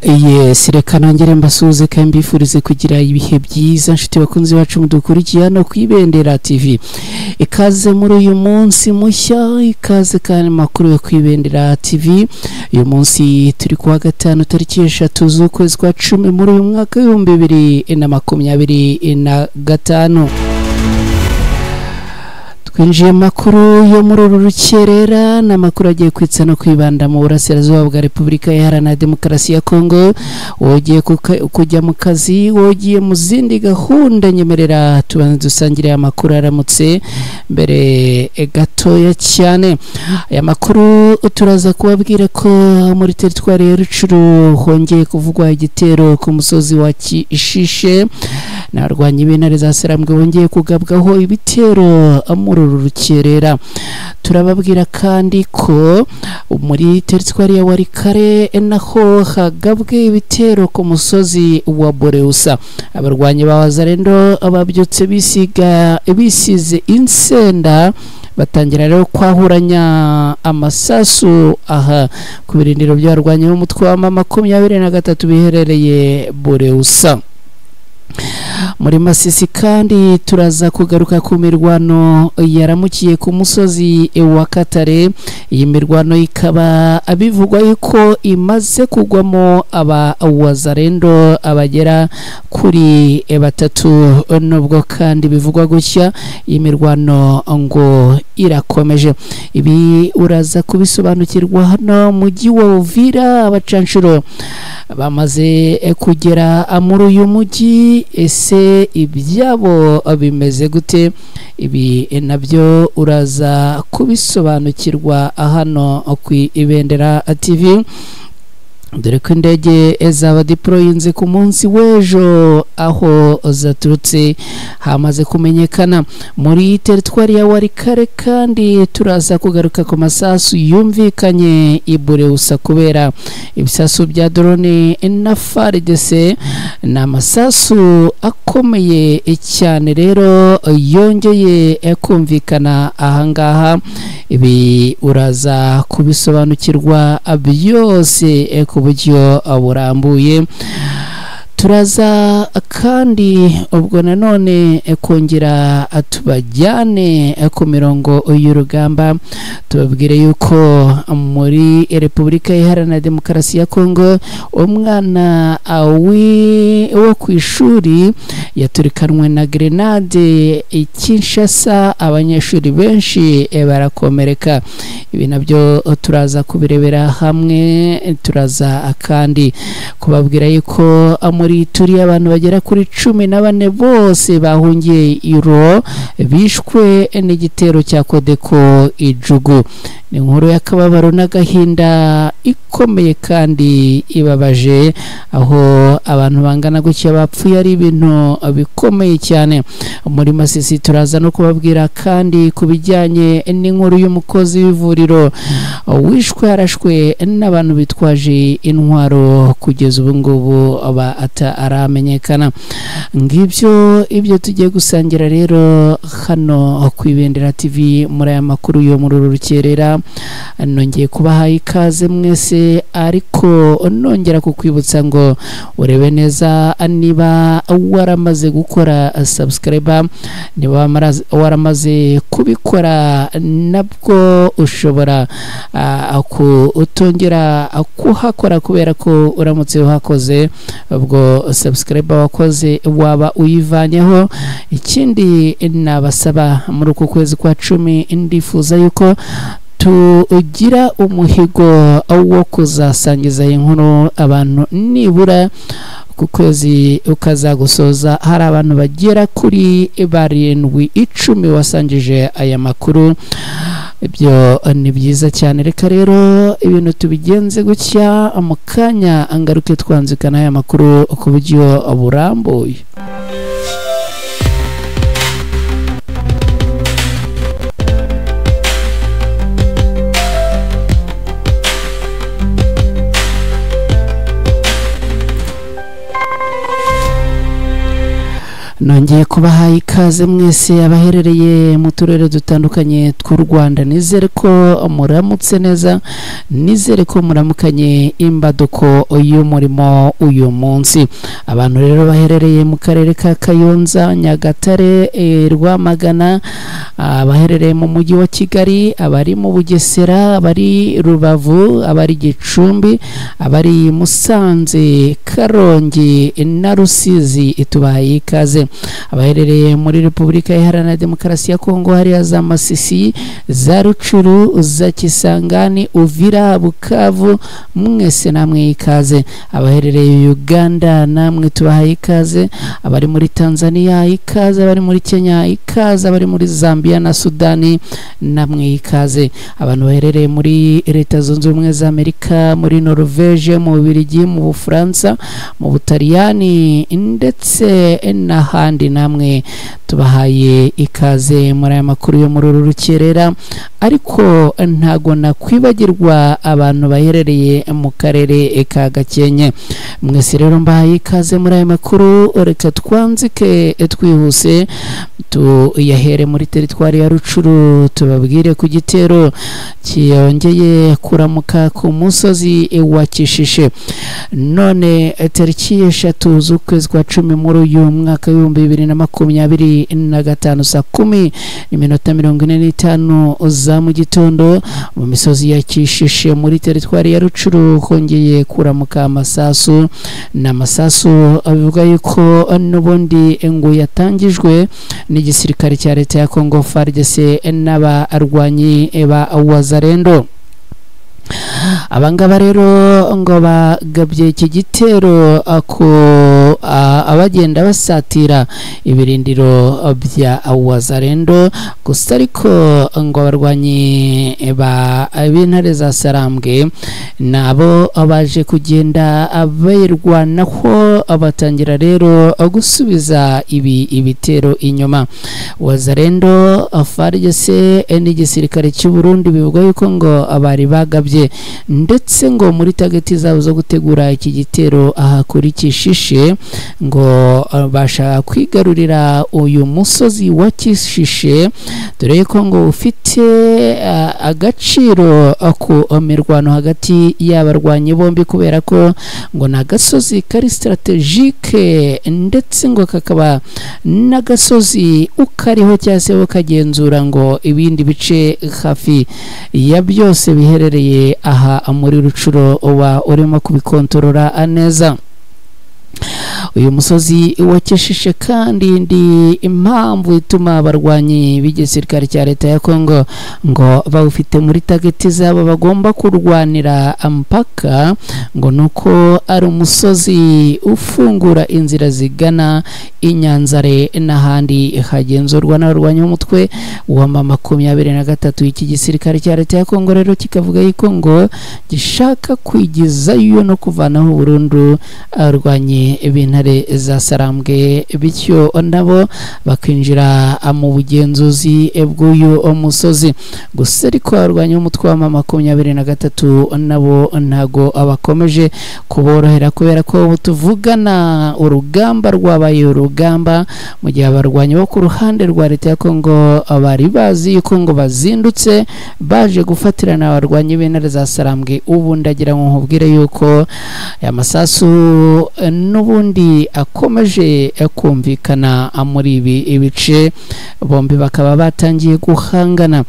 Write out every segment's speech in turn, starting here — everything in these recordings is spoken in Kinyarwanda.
Yes, reka nongere mbasuhuze kandi mbifurize kugira ibihe byiza nshuti bakunzi bacu mudukurikiye hano ku Ibendera TV. Ikaze muri uyu munsi mushya, ikaze kandi makuru yo ku Ibendera TV. Uyu munsi turi kuwa gatanu tariki 3 z'ukwezi kwa 10 muri uyu mwaka 2025. Twinjiye makuru yo muri uru rukerera n'amakuru agiye kwitsa no kwibanda mu burasirazuba bwa Repubulika Iharanira Demokarasi ya Kongo. Wogiye kujya mu kazi, wogiye mu zindi gahunda, nyemerera tubanze dusangire amakuru aramutse mbere gatoya cyane. Aya makuru turaza kubabwira ko muri teritwari ya Rucuru hongeye kuvugwa igitero ku musozi wa Kishishe, n'abarwanyi b'intare za Sarambwe bongeye kugabwaho ibitero muri uru rukerera. Turababwira kandi ko muri teritwari ya Walikale naho hagabwe ibitero ku musozi wa Boreusa, abarwanyi ba Wazalendo ababyutse bisize insenda batangira rero kwahuranya amasasu aha ku birindiro by'abarwanyi b'umutwe wa M23 biherereye Boreusa. Muri Masisi kandi turaza kugaruka ku mirwano yaramukiye ku musozi wa Katare. Iyi mirwano ikaba abivugwa yuko imaze kugwamo aba Wazalendo abagera kuri batatu, nubwo kandi bivugwa gutya iyi mirwano ngo irakomeje. Ibi uraza kubisobanukirwa hano mujyi wa Uvira. Abacanshuro bamaze kugera muri uyu mujyi, ese ibyabo bimeze gute? Ibi nabyo uraza kubisobanukirwa hano ku Ibendera TV. Dore ko indege zaba deployinze ku munsi w'ejo, aho zaturutse hamaze kumenyekana. Muri teritwari ya Walikale kandi turaza kugaruka ku masasu yumvikanye i Bureusa kubera ibisasu bya drone na FARDC. Ni amasasu akomeye cyane rero yongeye kumvikana ahangaha. Ibi uraza kubisobanukirwa byose ku buryo burambuye. Turaza kandi ubwo nanone kongera tubajyane ku mirongo y'urugamba, tubabwire yuko muri Repubulika Iharanira Demokarasi ya Kongo umwana wo ku ishuri yaturikanwe na grenade i Kinshasa, abanyeshuri benshi barakomereka. Ibi nabyo turaza kubirebera hamwe. Turaza kandi kubabwira yuko muri turi abantu bagera kuri 14 bose bahungiye iro bishwe n'igitero cya Kodeko Ijugu. Ni inkuru y'akababaro n'agahinda ikomeye kandi ibabaje, aho abantu bangana gutya bapfuye ari ibintu bikomeye cyane. Muri Masisi turaza no kubabwira kandi kubijyanye n'inkuru y'umukozi w'ivuriro wishwe arashwe n'abantu bitwaje intwaro, kugeza ubu ngubu aba aramenyekana. Ngibyo ibyo tugiye gusangira rero hano ku Ibendera TV muri aya makuru yo muri uru rukerera. Nongeye kubaha ikaze mwese, ariko nongera kukwibutsa ngo urebe neza niba waramaze gukora subscribe. Niba waramaze kubikora nabwo ushobora kutongera kuhakora, kubera ko uramutse uhakoze ubwo subscribe wakoze waba uyivanyeho. Ikindi nabasaba muri uku kwezi kwa 10, ndifuza yuko tugira umuhigo wo kuzasangiza inkuru abantu nibura ku kwezi ukazagusoza hari abantu bagera kuri 7 10 wasangije aya makuru. Ibyo ni byiza cyane. Reka rero ibintu tubigenze gutya, mu kanya angaruke twanzikana aya makuru ku buryo burambuye. Nongeye Nongeye kubaha ikaze mwese abaherereye mu turere dutandukanye tw'u Rwanda. Nizere ko muramutse neza, nizere ko muramukanye imbaduko y'umurimo uyu munsi. Abantu rero baherereye mu karere ka Kayonza, Nyagatare, Rwamagana, abaherereye mu mujyi wa Kigali, abari mu Bugesera, abari Rubavu, abari Gicumbi, abari Musanze, Karongi na Rusizi, tubahaye ikaze. Abaherereye muri Repubulika Iharanira Demokarasi ya Kongo, hariya za Masisi, za Rucuru, za Kisangani, Uvira, Bukavu, mwese namwe ikaze. Abaherereye Uganda namwe tubahaye ikaze. Abari muri Tanzania ikaze, abari muri Kenya ikaze, abari muri Zambia na Sudani namwe ikaze. Abantu baherereye muri Leta Zunze Ubumwe za Amerika, muri Norvege, mu Bubiligi, mu Bufaransa, mu Butaliyani ndetse n'ahandi namwe tubahaye ikaze muri aya makuru yo muri uru rukerera. Ariko ntago nakwibagirwa abantu baherereye mu karere ka Gakenke. Mwese rero mbahaye ikaze muri aya makuru. Reka twanzike twihuse tuyahere muri teritwari ya Rucuru, tubabwire ku gitero kiyongeye kuramuka ku musozi wa Kishishe. None tariki 3 z'ukwezi kwa 10 muri uyu mwaka 2025 saa 10:45 za mu gitondo, mu misozi ya Kishishe muri teritwari ya Rucuru hongeye kuramuka amasasu. N'amasasu abivuga yuko n'ubundi ngo yatangijwe n'igisirikare cya leta ya Congo FARDC n'abarwanyi ba Wazalendo. Abangaba rero ngo bagabye iki gitero ko abagenda basatira ibirindiro bya Wazalendo gusa, ariko ngo abarwanyi ba b'intare za Sarambwe nabo baje kugenda bayirwanaho, batangira rero gusubiza ibi ibitero inyuma. Wazalendo, FARDC n'igisirikare cy'u Burundi bivuga yuko ngo abari bagabye ndetse ngo muri tageti zabo zo gutegura iki gitero aha kuri Kishishe ngo bashaka kwigarurira uyu musozi wa Kishishe, dore ko ngo ufite agaciro ku mirwano hagati y'abarwanyi bombi, kubera ko ngo ni agasozi kari strategique ndetse ngo kakaba n'agasozi ukariho cyangwa se ukagenzura ngo ibindi bice hafi ya byose biherereye aha muri Rucuro uba urimo kubikontorora neza. Uyu musozi wa Kishishe kandi ndi impamvu ituma abarwanyi b'igisirikare cya leta ya Kongo ngo bawufite muri tageti zabo bagomba kurwanira mpaka, ngo nuko ari umusozi ufungura inzira zigana Inyanzare n'ahandi hagenzurwa n'abarwanyi b'umutwe wa M23. Iki gisirikare cya leta ya Kongo rero kikavuga yuko ngo gishaka kwigizayo no kuvanaho burundu abarwanyi b'intare za Sarambwe, bityo nabo bakinjira mu bugenzuzi bw'uyu musozi. Gusa ariko abarwanyi b'umutwe wa M23 nabo ntago abakomeje kuborohera, kubera ko tuvugana urugamba rwabaye urugamba, mu gihe abarwanyi bo ku ruhande rwa leta ya Kongo bari bazi yuko ngo bazindutse baje gufatirana abarwanyi b'intare za Sarambwe. Ubu ndagira ngo nkubwire yuko amasasu n'ubundi akomeje kumvikana muri ibi ibice, bombi bakaba batangiye guhangana.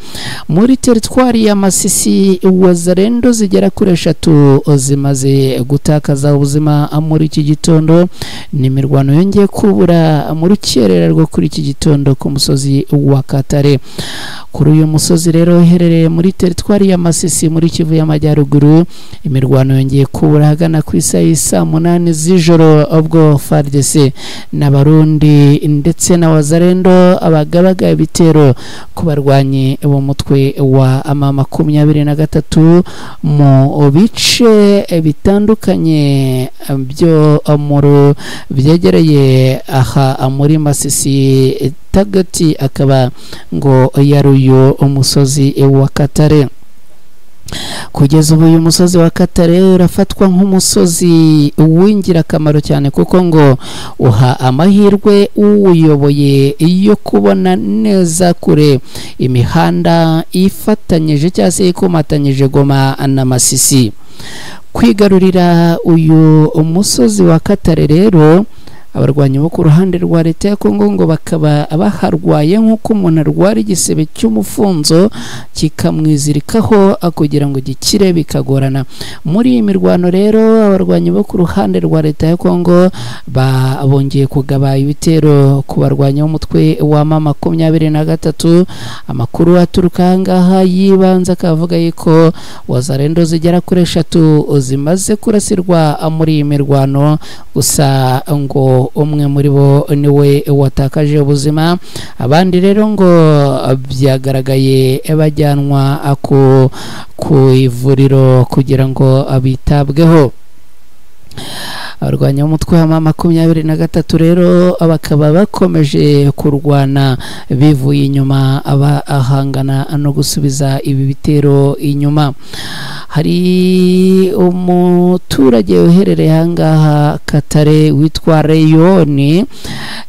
Muri teritwari ya Masisi, Wazalendo zigera kuri 3 zimaze gutakaza ubuzima muri iki gitondo. Ni imirwano yongeye kubura mu rukerera rwo kuri iki gitondo ku musozi wa Katare. Kuri uyu musozi rero uherereye muri teritwari ya Masisi muri Kivu y'Amajyaruguru, imirwano yongeye kubura ahagana ku isaha y'isa 8 z'ijoro, ubwo FARDC n'Abarundi ndetse na Wazalendo abagabaga ibitero ku barwanyi b'umutwe wa M23 mu bice bitandukanye byo mu byegereye aha muri Masisi. Tagati akaba ngo yaruyo umusozi wa Katare. Kugeza ubu uyu musozi wa Katare urafatwa nk'umusozi w'ingirakamaro cyane, kuko ngo uha amahirwe uwuyoboye yo kubona neza kure imihanda ifatanyije cyangwa se ikomatanyije Goma na Masisi. Kwigarurira uyu musozi wa Katare rero, abarwanyi bo ku ruhande rwa leta ya Kongo ngo bakaba baharwaye nk'uko umuntu arwara igisebe cy'umufunzo kikamwizirikaho kugira ngo gikire bikagorana. Muri iyi mirwano rero, abarwanyi bo ku ruhande rwa leta ya Kongo bongeye kugaba ibitero ku barwanyi b'umutwe wa M23. Amakuru aturuka ahangaha yibanze akavuga yuko wazarendo zigera kuri 3 zimaze kurasirwa muri iyi mirwano, gusa ngo umwe muri bo niwe watakaje ubuzima. Abandi rero ngo byagaragaye bajyanwa ku ivuriro kugira ngo bitabweho. Abarwanya umutwe wa M23 rero bakaba bakomeje kurwana bivuye inyuma, abahangana no gusubiza ibi bitero inyuma. Hari umuturage uherereye ahangaha Katare witwa Reyoni,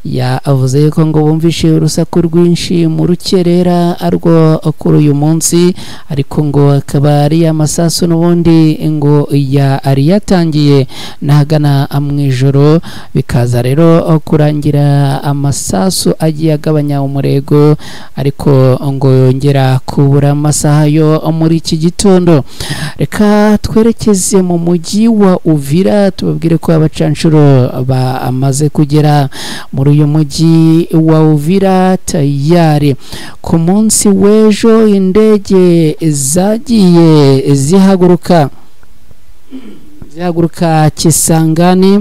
yavuze ko ngo bumvishe urusaku rwinshi mu rukerera arwo kuri uyu munsi, ariko ngo akaba ari amasasu n'ubundi ngo yari yatangiye nahagana mu ijoro, bikaza rero kurangira amasasu agiye agabanya umurego, ariko ngo yongera kubura amasaha yo muri iki gitondo. Reka twerekeze mu mujyi wa Uvira, tubabwire ko abacanshuro bamaze kugera muri uyu mujyi wa Uvira tayari. Ku munsi w'ejo indege zagiye zihaguruka Kisangani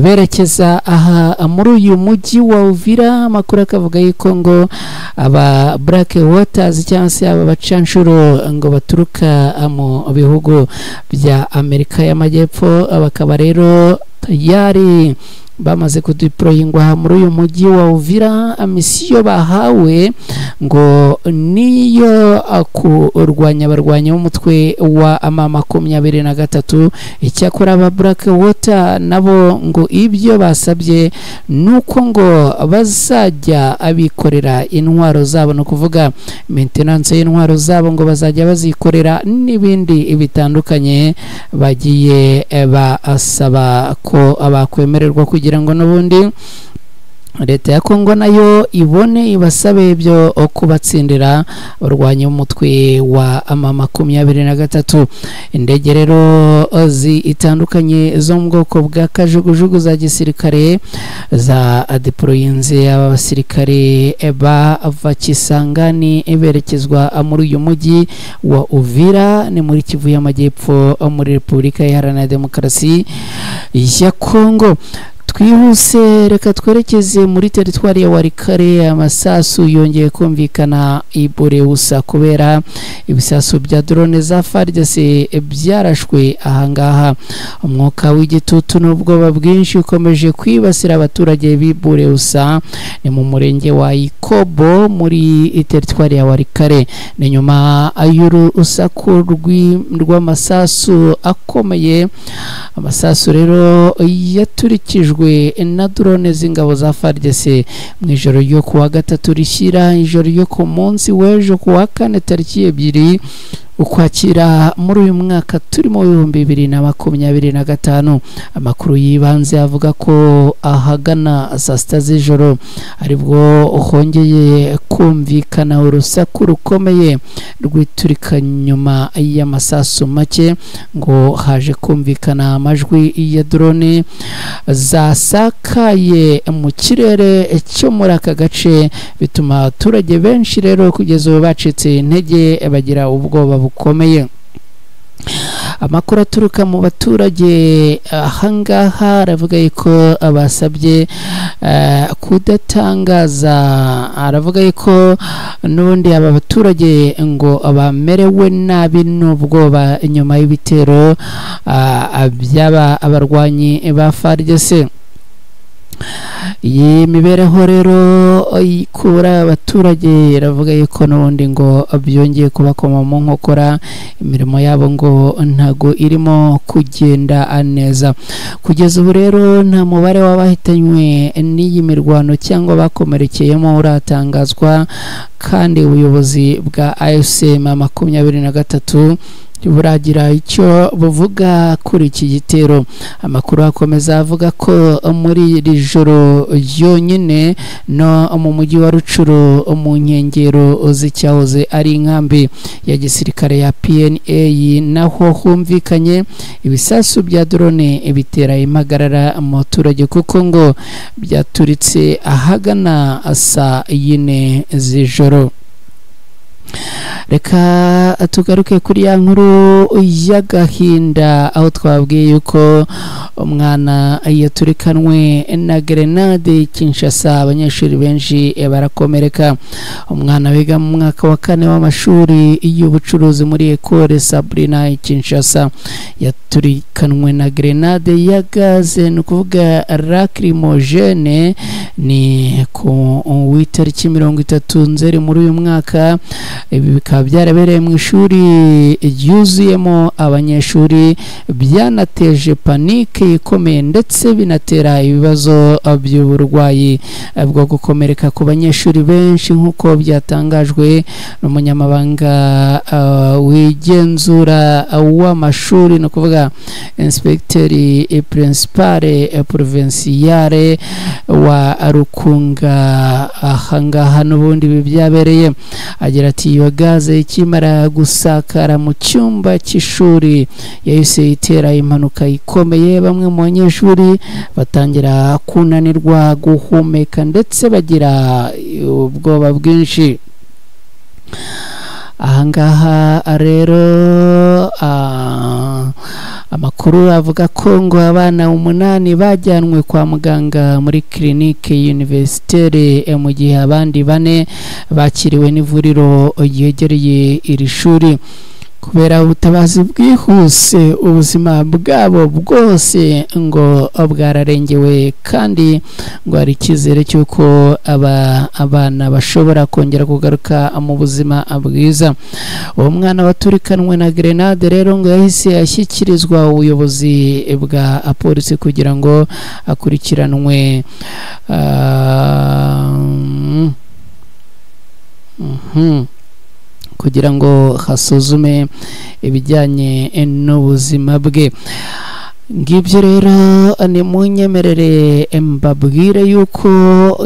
berekeza aha muri uyu mujyi wa Uvira. Amakuru akavuga yuko ngo aba Black Waters cyangwa se aba bacanshuro ngo baturuka mu bihugu bya Amerika y'Amajyepfo, bakaba rero tayari bamaze kudeployingwa muri uyu mujyi wa Uvira. Misiyo bahawe ngo niyo kurwanya abarwanya b'umutwe wa M23. Icyakora aba Black Water nabo ngo ibyo basabye nuko ngo bazajya abikorera intwaro zabo, no kuvuga maintenance y'intwaro zabo ngo bazajya bazikorera n'ibindi bitandukanye bagiye basaba ko abakwemererwa kugira ngo n'ubundi leta ya Kongo nayo ibone ibasabe ibyo kubatsindira barwanya umutwe wa M23. Indege rero zitandukanye zo mu bwoko bwa kajugujugu za gisirikare za deployinze aba basirikare bava Kisangani berekezwa muri uyu mujyi wa Uvira, ni muri Kivu y'Amajyepfo muri Repubulika Iharanira Demokarasi ya Kongo. Twihuse reka twerekeze muri teritwari ya Walikale. Amasasu yongeye kumvikana i Bureusa kubera ibisasu bya drone za FARDC byarashwe ahangaha. Umwuka w'igitutu n'ubwoba bwinshi ukomeje kwibasira abaturage b'i Bureusa, ni mu murenge wa Ikobo muri teritwari ya Walikale. Ni nyuma y'urusaku rw'amasasu akomeye. Amasasu rero yaturikijwe na drone z'ingabo za FARDC mu ijoro ryo kuwa gatatu rishyira ijoro ryo ku munsi w'ejo kuwa kane tariki 2 Ukwakira muri uyu mwaka turimo 2025. Amakuru yibanze avuga ko ahagana saa 6 z'ijoro aribwo hongeye kumvikana urusaku rukomeye rw'iturika nyuma y'amasasu make, ngo haje kumvikana amajwi ya drone zasakaye mu kirere cyo muri aka gace, bituma abaturage benshi rero kugeza ubu bacitse intege bagira ubwoba bukomeye. Amakuru aturuka mu baturage ahangaha aravuga yuko abasabye kudatangaza, aravuga yuko n'ubundi aba baturage ngo bamerewe nabi n'ubwoba nyuma y'ibitero by'aba abarwanyi ba FARDC. Iyi mibereho rero ikura abaturage iravuga yuko n'ubundi ngo byongeye kubakoma mu nkokora, imirimo yabo ngo ntago irimo kugenda neza. Kugeza ubu rero nta mubare w'abahitanywe n'iyi mirwano cyangwa bakomerekeyemo uratangazwa, kandi ubuyobozi bwa AFC M23 buragira icyo buvuga kuri iki gitero. Amakuru akomeza avuga ko muri iri joro ryonyine no mu mujyi wa Rucuru mu nkengero z'icyahoze ari inkambi ya gisirikare ya PNA naho humvikanye ibisasu bya drone bitera impagarara mu baturage, kuko ngo byaturitse ahagana saa 4 z'ijoro. Reka tugaruke kuri ya nkuru y'agahinda aho twabwiye yuko umwana yaturikanwe na grenade Kinshasa, abanyeshuri benshi barakomereka. Umwana wiga mu mwaka wa 4 w'amashuri y'ubucuruzi muri Ecole Sabrina Kinshasa yaturikanwe na grenade ya gaze, ni ukuvuga lacrymogene, ni ku w'itariki 30 Nzeri muri uyu mwaka. Ibi bikaba byarabereye mu ishuri ryuzuyemo abanyeshuri, byanateje panike ikomeye ndetse binatera ibibazo by'uburwayi bwo gukomereka ku banyeshuri benshi, nk'uko byatangajwe n'umunyamabanga w'igenzura w'amashuri, ni ukuvuga inspecteur principal provinciale wa Rukunga. Ahangaha n'ubundi ibi byabereye. Agira ati iyo gaze ikimara gusakara mu cyumba cy'ishuri yahise itera impanuka ikomeye, bamwe mu banyeshuri batangira kunanirwa guhumeka ndetse bagira ubwoba bwinshi. Ahangaha rero amakuru avuga ko ngo abana 8 bajyanwe kwa muganga muri clinique universitaire, mu gihe abandi 4 bakiriwe n'ivuriro ryegereye iri shuri. Kubera ubutabazi bwihuse ubuzima bwabo bwose ngo bwararengewe, kandi ngo hari icyizere cy'uko abana bashobora kongera kugaruka mu buzima bwiza. Uwo mwana waturikanwe na grenade rero ngo yahise ashyikirizwa ubuyobozi bwa polisi kugira ngo akurikiranwe. Kugira ngo hasuzume ibijyanye n'ubuzima bwe. Ngibyo rero ni munyemerere mbabwire yuko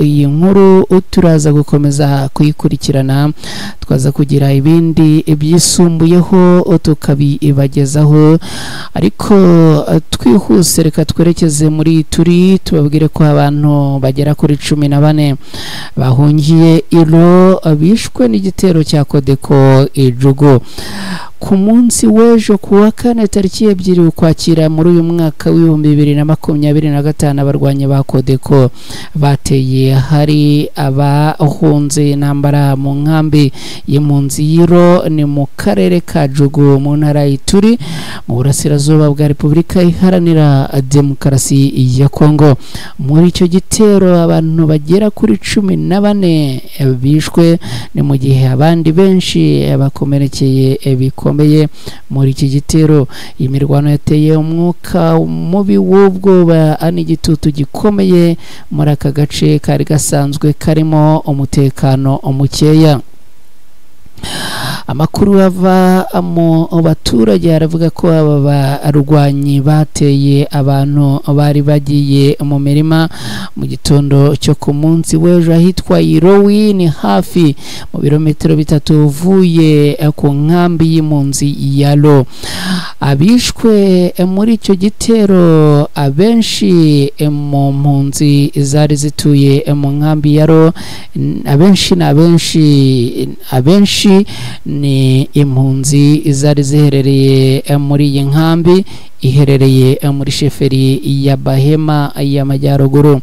iyi nkuru turaza gukomeza kuyikurikirana, twaza kugira ibindi byisumbuyeho tukabibagezaho, ariko twihuse reka twerekeze muri turi tubabwire ko abantu bagera kuri 14 bahungiye iro bishwe n'igitero cya Kodeko Ijugu. Ku munsi w'ejo kuwa kane tariki 2 Ukwakira muri uyu mwaka w'ibihumbi 2025, abarwanyi ba Kodeko bateye hari abahunze intambara mu nkambi y'impunzi y'Iro, ni mu karere ka Jugu mu ntara y'Ituri mu burasirazuba bwa Repubulika Iharanira Demokarasi ya Kongo. Muri icyo gitero abantu bagera kuri 14 bishwe, ni mu gihe abandi benshi bakomerekeye bikomeye muri iki gitero. Iyi mirwano yateye umwuka mubi w'ubwoba n'igitutu gikomeye muri aka gace kari gasanzwe karimo umutekano mukeya. Amakuru ava mu baturage aravuga ko aba barwanyi bateye abantu bari bagiye mu mirima mu gitondo cyo ku munsi w'ejo ahitwa Irowi, ni hafi mu birometero 3 uvuye ku nkambi y'impunzi ya Lo. Abishwe muri icyo gitero abenshi mu mpunzi zari zituye mu nkambi ya Lo, abenshi Ni impunzi zari ziherereye muri iyi nkambi iherereye muri sheferi ya Bahema y'Amajyaruguru.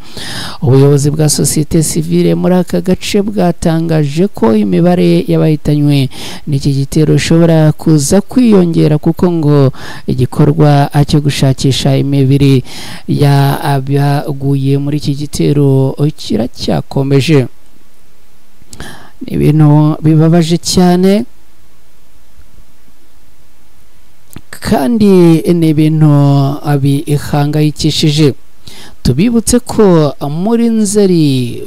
Ubuyobozi bwa sosiyete sivile muri aka gace bwatangaje ko imibare y'abahitanywe n'iki gitero ishobora kuza kwiyongera, kuko ngo igikorwa cyo gushakisha imibiri y'abaguye muri iki gitero kiracyakomeje. Ni ibintu bibabaje cyane kandi ni ibintu bihangayikishije. Tubibutse ko muri Nzeri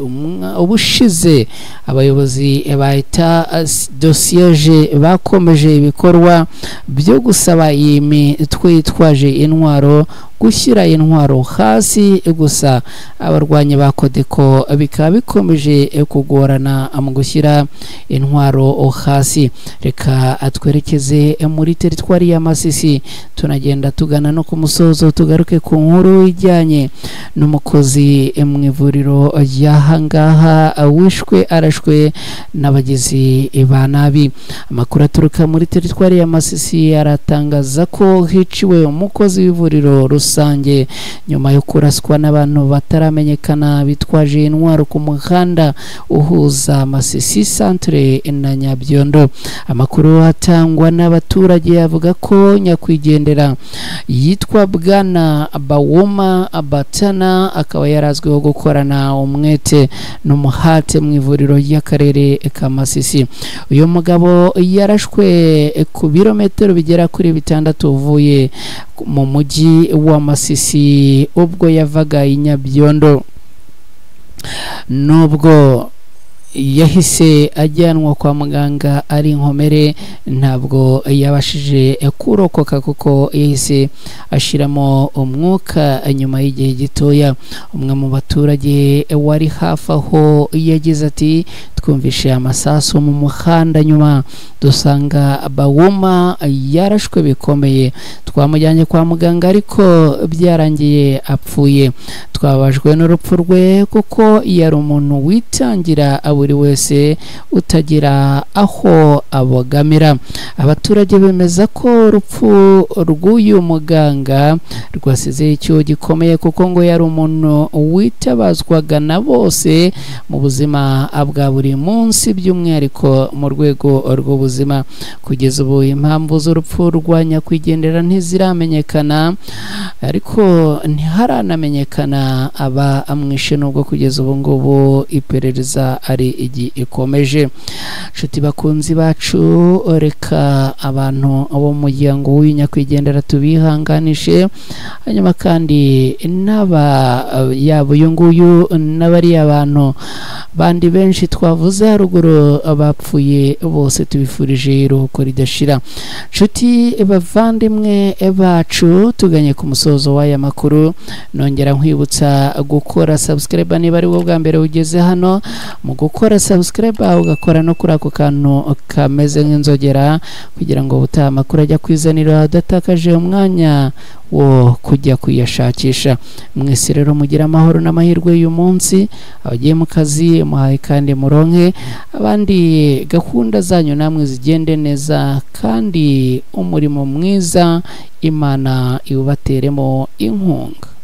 ubushize abayobozi ba Etat dosiyeje bakomeje ibikorwa byo gusaba iyi mitwe yitwaje intwaro gushyira intwaro hasi, gusa abarwanyi ba Kodeko bikaba bikomeje kugorana mu gushyira intwaro hasi. Reka atwerekeze muri teritwari ya Masisi, tunagenda tugana no ku musozo, tugaruke ku nkuru ijyanye n'umukozi mu ivuriro ry'ahangaha wishwe arashwe n'abagizi ba nabi. Amakuru aturuka muri teritwari ya Masisi aratangaza ko hiciwe umukozi w'ivuriro rusange nyuma yo kuraswa n'abantu bataramenyekana bitwaje intwaro ku muhanda uhuza Masisi centre na Nyabyondo. Amakuru atangwa n'abaturage avuga ko nyakwigendera yitwa Bwana Bawoma Abatana, akaba yarazwiho gukorana umwete n'umuhate mu ivuriro ry'akarere ka Masisi. Uyu mugabo yarashwe ku birometero bigera kuri 6 uvuye mu mujyi wa Masisi ubwo yavaga i Nyabyondo. Nubwo yahise ajyanwa kwa muganga ari inkomere, ntabwo yabashije kurokoka kuko yahise ashiramo umwuka nyuma y'igihe gitoya. Umwe mu baturage wari hafi aho yagize ati: twumvishe amasasu mu muhanda, nyuma dusanga Bawuma yarashwe bikomeye, twamujyanye kwa muganga ariko byarangiye apfuye. Twababajwe n'urupfu rwe kuko yari umuntu witangira buri wese utagira aho abogamira. Abaturage bemeza ko urupfu rw'uyu muganga rwasize icyuho gikomeye, kuko ngo yari umuntu witabazwaga na bose mu buzima bwa buri munsi, by'umwihariko mu rwego rw'ubuzima. Kugeza ubu impamvu z'urupfu rwa nyakwigendera ntiziramenyekana, ariko ntiharanamenyekana aba amwishe, nubwo kugeza ubu ngubu iperereza ari ikomeje. Nshuti bakunzi bacu, reka abantu abo mu muryango w'uyu nyakwigendera tubihanganishe, hanyuma kandi n'aba yaba uyu nguyu n'abariya abantu bandi benshi twavuze haruguru bapfuye bose tubifurije iruhuko ridashira. Nshuti bavandimwe bacu, tuganye ku musozo w'aya makuru, nongera nkwibutsa gukora subscribe niba ari wowe bwa mbere ugeze hano. Mu gukora subscribe ugakora no kuri ako kantu kameze nk'inzogera, kugira ngo ubutaha amakuru ajya kwizanira adatakaje umwanya wo kujya kuyashakisha. Mwese rero mugira amahoro n'amahirwe y'uyu munsi, abagiye mu kazi muhaye kandi muronke, abandi gahunda zanyu namwe zigende neza, kandi umurimo mwiza Imana iwubateremo inkunga.